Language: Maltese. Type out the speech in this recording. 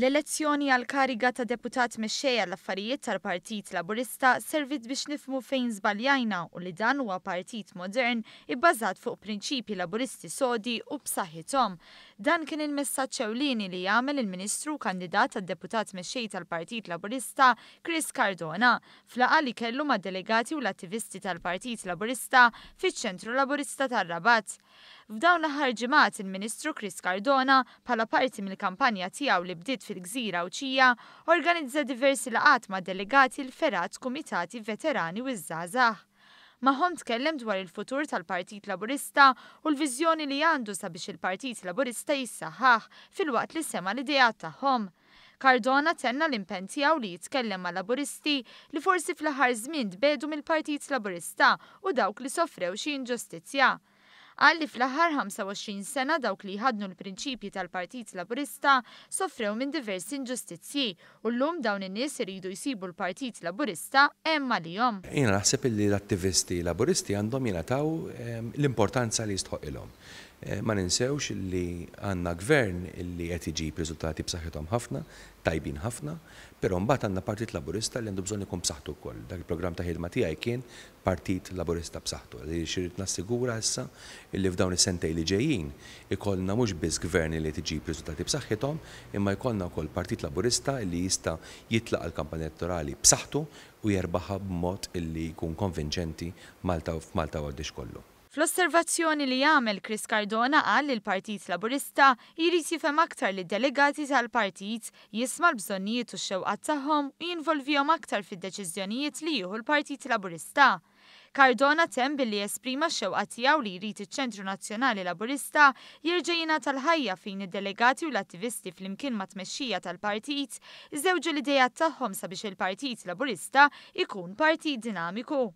L-elezzjoni għall-kariga ta' Deputat Mexxej għall-Affarijiet tal-Partit Laburista serviet biex nifhmu fejn żbaljajna u li dan huwa partit modern ibbażat fuq prinċipji Laburisti sodi u b'saħħithom. Dan kien il-messaġġ ewlieni li għamel il-Ministru u kandidat għad-Deputat Mexxej tal-Partit Laburista Chris Cardona f'laqgħa li kellu mad-delegati u l-attivisti tal-Partit Laburista fiċ-Ċentru Laburista tar-Rabat. F'dawn l-aħħar ġimgħat il-Ministru Chris Cardona, bħala parti mill-kampanja tiegħu li bdiet fil-gżira Għawdxija, organizza diversi laqgħat ma' delegati l-fergħat, kumitati, veterani u ż-żgħażagħ. Magħhom tkellem dwar il-futur tal-Partit Laburista u l-viżjoni li għandu sabiex il-Partit Laburista jissaħħaħ filwaqt li sema' l-ideat tagħhom. Cardona tenna l-impenn tiegħu li jitkellem ma' Laburisti li forsi fl-aħħar żmien tbiegħdu mill-Partit Laburista u dawk li sofrew xi inġustizzja. Qal li fl-aħħar 25 sena dawk li jħaddnu l-prinċipji tal-Partit Laburista sofrew minn diversi inġustizzji u llum dawn in-nies iridu jsibu l-Partit Laburista hemm għalihom. Jiena naħseb illi l-attivisti Laburisti għandhom jingħataw l-importanza li jistħoqqilhom. Ma ninsewx li għandna gvern li qed iġib riżultati b'saħħithom ħafna, tajbin ħafna, però mbagħad għandna Partit Laburista li għandu bżonn ikun b'saħħtu wkoll. Dak il-programm ta' ħidma tiegħi kien Partit Laburista b'saħħtu. Għaliex irrid nassigura issa illi f'dawn is-sentejn li ġejjin ikollna mhux biss gvern li qed iġib riżultati b'saħħithom, imma jkollna wkoll Partit Laburista li jista' jitlaq għall-kampanja elettorali b'saħħtu u jerbaħha b'mod illi jkun konvinċenti Malta f'Malta u Għawdex kollu. Fl-osservazzjoni li għamel, Chris Cardona qal li l-Partit Laburista jrid jifhem aktar lid-delegati tal-partit, jisma' l-bżonnijiet u x-xewqat tagħhom u jinvolvihom aktar fid-deċiżjonijiet li jieħu l-Partit Laburista. Cardona temm billi esprima x-xewqa tiegħu li jrid iċ-Ċentru Nazzjonali Laburista jerġa' jingħata l-ħajja fejn id-delegati u l-attivisti flimkien mat-tmexxija tal-partit iżewġu l-ideat tagħhom sabiex il-Partit Laburista jkun partit dinamiku.